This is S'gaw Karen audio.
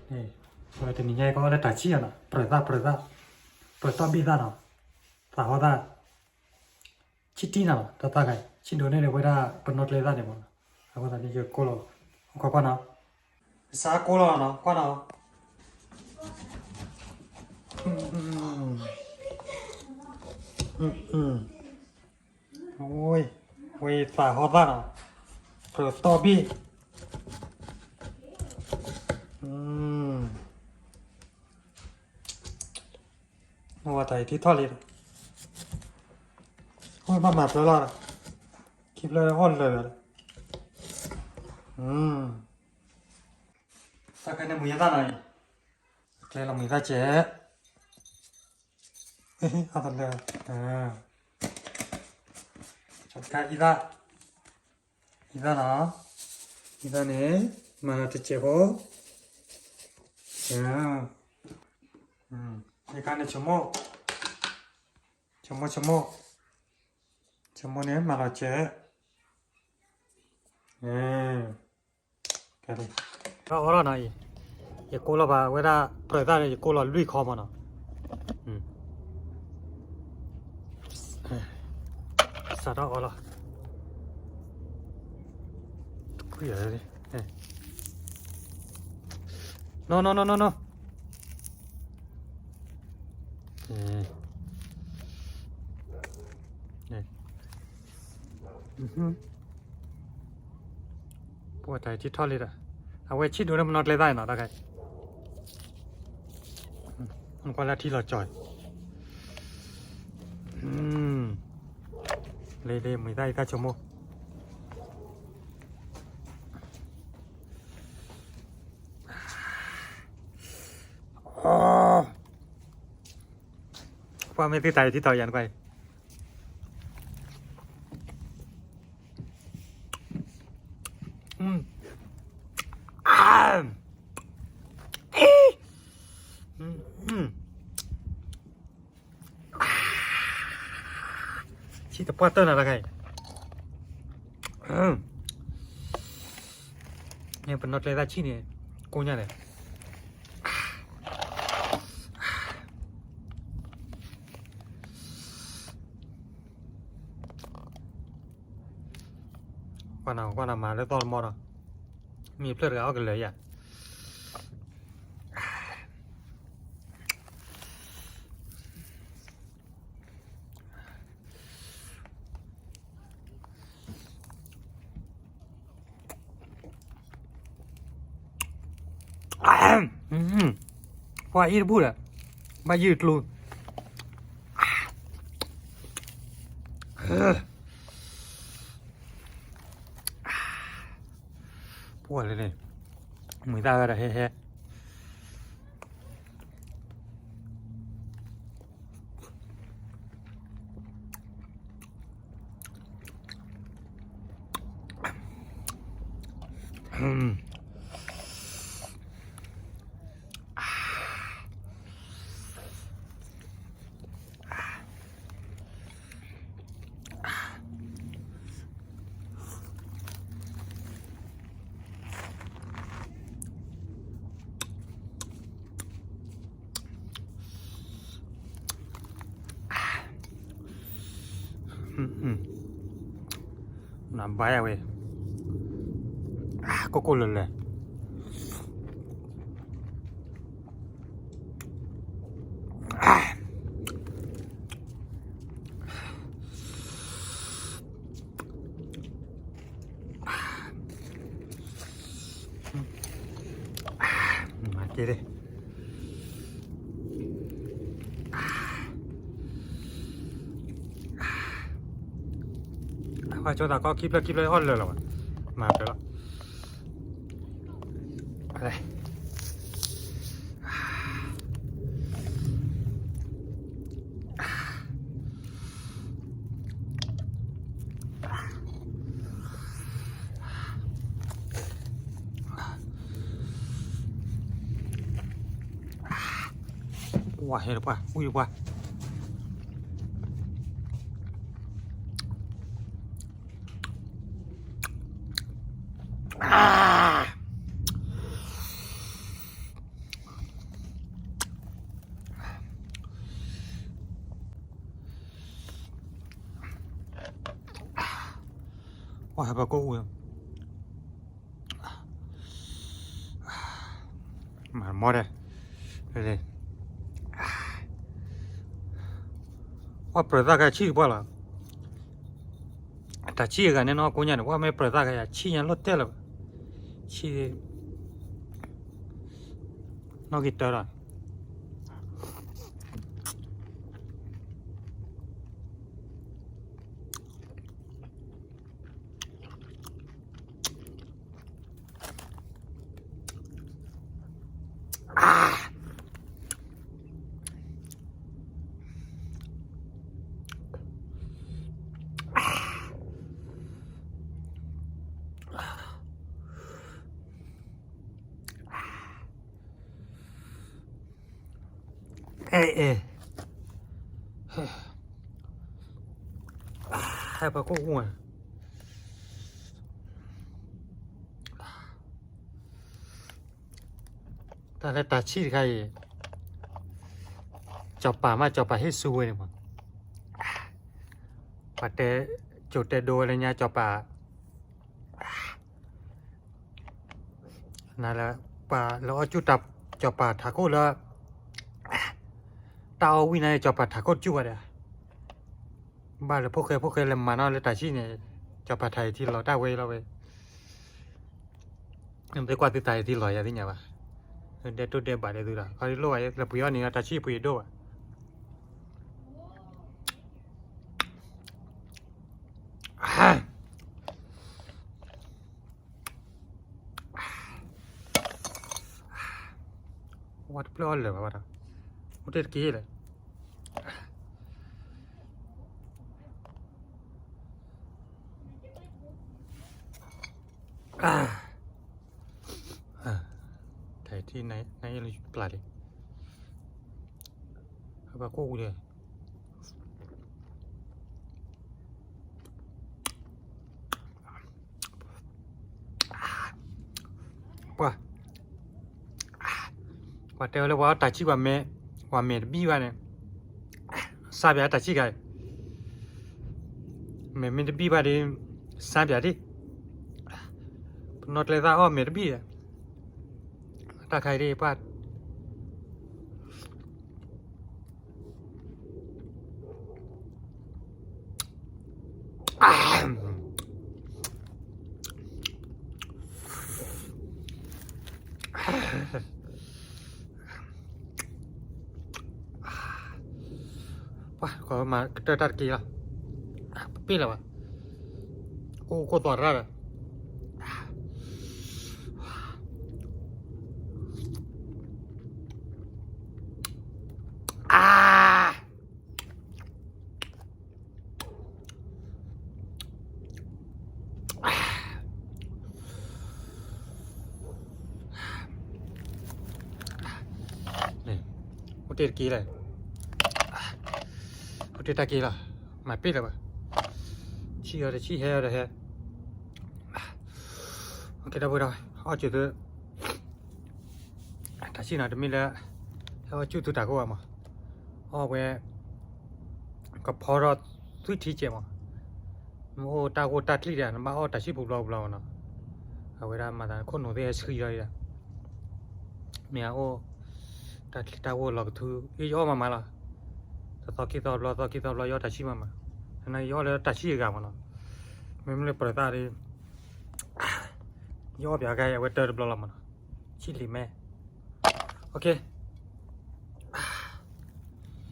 ဝဲတနံၤညါအံၤကီးလၢတၢ်ဆံၣ်အီၤနီၤ, ပြၢၤသၣ်ပြၢၤသၣ်, ပြၢၤတီၢ်ဘံၣ်သၣ်နီၤ, သးဟီသၣ်, ဆံၣ်တံၢ်နီၤ တၢ်သၣ်ဂၤ, ဆံၣ်ဒိးန့ၢ်န့ၣ် ဝဲဒၣ်ပနီၣ်ကျဲသၣ်န့ၣ်မးနီၤ, အဃိသတးန့ၣ် ယကိၢ်လီၤ, ကွၢ်ကွၢ်နီၤ, ကစၢ်ကိၢ်လီၤနီၤ ကွၢ်နီၤ, ဝဲသးဟီသၣ်နီၤ, ပြၢၤတီၢ်ဘံၣ်, ဝဲတၢ်အံၤထံထီၣ်လံ, ဝဲဘၣ်မၤဖျၢၣ်လီၤ, ခံဖျၢၣ်အီၣ်လၢာ်, တၢ်ခဲန့ၣ်မုာ်ယသၣ်နီၤအံၤ, ကျဲလီၤမုာ်ယသၣ်ကဲး, အသလၢ, ကဟံးသၣ်, ဟံးသၣ်နီၤ, ဟံးသၣ်န့ၣ်, မၤလီၤတစဲးဖိ, ယခါန့ၣ်ဆိကမိၣ်, ဆိကမိၣ်ဆိကမိၣ်, ဆိကမိၣ်န့ၣ် မၤလီၤစဲး, ကဲ, ထီၣ်အီၣ်လီၤနီၤအံၤ, ယကိၢ်လီၤဘၣ်ဝဲဒၣ်ပြၢၤသၣ်န့ၣ် ယကိၢ်လီၤလွံၢ်ခီမးနီၤ, စးထီၣ်အီၣ်လီၤ, တခွံၣ်, နီၤနီၤနီၤနီၤနီၤ ပှၤတၢ်ထံထီၣ်လံဒီး, အဝဲဆံၣ်ဒိးန့ၢ်ပနီၣ်ကျဲသၣ်နီၤ တၢ်ခဲ, ကွၢ်လၢထံလီၤကၠီၤ, လ့လ့မုာ်သၣ်အံၤသၣ်ဆိကမိၣ် ပှၤမ့ၢ်သ့ၣ်တၢ်အံၤထံထီၣ်ယၤနကွၢ်အံၤ, ဆံၣ်တပှၢ်တၢၢ်နၤတခါအံၤ, န့ၣ်ပနီၣ်ကျဲသၣ်ဆံၣ်န့ၣ်, ကိၢ်ညါန့ၣ် ကွၢ်နၤကွၢ်နၤမၤလၢသီတမီၢ်ဒီး, မ့ၢ်ဖျၢၣ်တဂၤအီၣ်ကလၢာ်ယၤ ပှၤအံၤတဘူၣ်ဒီး, ဘၣ်ယုၢ်ကျူ ပှၤလၢန့ၣ်, မုာ်သၣ်ဝဲဒီးဟဲဟဲ နဘါယဝဲ, ကိၢ်ကိၢ်လၢၤလၢၤ မၤက့ၤဒၣ်, အဝဲကၠီတၢ်ကီခံဖျၢၣ်ခံဖျၢၣ်အီၣ်လၢာ်လီၤဘၣ်, မၤဖျၢၣ်လီၤ, ပှၤဟဲလၢပှၤ ဝံၣ်လၢပှၤ, အါ ပှၤဟဲပှၤကိၣ်အူ, မၤမီၢ်ဒဲး, ပှၤပြၢၤသၣ်ခါဆံၣ်ကပှၢ်လီၤ. တၢ်ဆံၣ်အဂၤန့ၣ်နီၢ်ကိးညါန့ၣ် ပှၤမ့ၢ်ပြၢၤသၣ်ခါယၤ ဆံၣ်ညါလိၣ်တဲလၢၤဘၣ်, ဆံၣ် နီၣ်ဂံၢ်တၢလီၤ. အဲ အဲ ဟဲပှၤကိၣ်အူ, တၢ်လၢတၢ်ဆံၣ်တခါအံၤ, စီၤပၤမးစီၤပၤဟ့ၣ်ဆူဝဲန့ၣ်မး, ပှၤတဲ, ကၠိတဲဒိဝဲလၢညါစီၤပၤ နလၢ ပှၤလၢအီၣ်ကူၣ်တၢ် စီၤပၤထးခိၣ်လၢ တၢ်အီၣ်ဝံၣ်န့ၣ် စီၤပၤထးခိၣ်ကူၣ်ဝဲဒၣ်, ဘၣ်လၢဖိၣ်ဃဲဖိၣ်ဃဲလဲၤမၤနီၣ်လၢတၢ်ဆံၣ်န့ၣ်, စီၤပၤထးအံၤထံလီၤတၢ်ဝဲအံၤလီၤဝဲ, သုကွၢ်သုသးအံၤထံလီၤယၤသ့ၣ်ညါဘၣ်, ဒဲတိၢ်ဒဲဘးဒဲသုလီၤ, ခီဒ်လိၣ်ဘၣ်လၢပှ့ၤအီၣ်န့ၣ် တၢ်ဆံၣ်ပှ့ၤဒိၣ်ဘၣ်. ဝဲတပျၢ်အီၣ်လၢၤဘၣ်ဘၣ်ဒီး, အိၣ်တ့ၢ်တက့ၢ်လၢၤ. တၢ်ထံၣ်နအ့ၣ်လၢပျၢ်လံ, ဟဲပှၤကိၣ်အူဒဲး. ပှၤ, ပှၤတဲဝဲလၢပှၤအီၣ်တၢ်ဆံၣ်ပှၤမဲာ်, ပှၤမဲာ်တဘံၣ်ဘၣ်န့ၣ်, စၢ်ပၠးတၢ်ဆံၣ်ဂၤ, မဲာ်မ့ၢ်တဘံၣ်ဘၣ်ဒီး, စၢ်ပၠးဒံး, ပနီၣ်ကျဲသၣ်အီၣ်မဲာ်တဘံၣ်, တၢ်ခါအံၤဒ်ပှၤ ပှၤကမၤကတၢၢ်တၢ်တက့ၢ်လီၤ, ပ့ၢ်လၢၤဘၣ်, အိၣ်ကိၢ်သီၣ်ရၣ်ဒီး အိၣ်တ့ၢ်တက့ၢ်လီၤ, အိၣ်တ့ၢ်တၢ်က့ၢ်လီၤ, မၤပ့ၢ်လၢၤဘၣ်, ဆံၣ်အီၤတဆံၣ်ဟဲအီၤတဟဲ, ကဲဒီပုၢ်ဒီဝဲၢ် အီၣ်ကၠူၣ်သု တၢ်ဆံၣ်နီၤ တမ့ၢ်လၢ ဟဲအီၣ်ကၠူၣ်သုတၢ်ကိၢ်ဘၣ်မး, အီၣ်ဝဲ ကဖီထီၣ်သွံၣ်ထံကဲးမး, နမ့ၢ်အိၣ်တၢ်ဂိၢ်တၢ်ကျံၣ်ဒီး နဘၣ်အီၣ်တၢ်ဆံၣ်ပူၤဘျီပူၤလီၤမးနီၤ, အဝဲဒၣ်မၤသးခိၣ်နူာ်သ့ၣ်ဟဲဆှံလီၤဒၣ်, မ့ၢ်အအိၣ် တၢ်ချံတၢ်ဂိၢ်လီၤကထူ ယအီၣ်မးမးလီၤ, တသီခံသီဘျီ သီခံသီဘျီ ယအီၣ်တၢ်ဆံၣ်မးမး, ယအီၣ်လၢတၢ်ဆံၣ်အဂၤမးနီၤ, မ့မ့ၢ်လၢပၢၤသၣ်ဒီး ယအီၣ်ပၠးကါအဝဲတၢတဘျီလီၤမးနီၤ, ဆံၣ်လံၤမဲ, OK.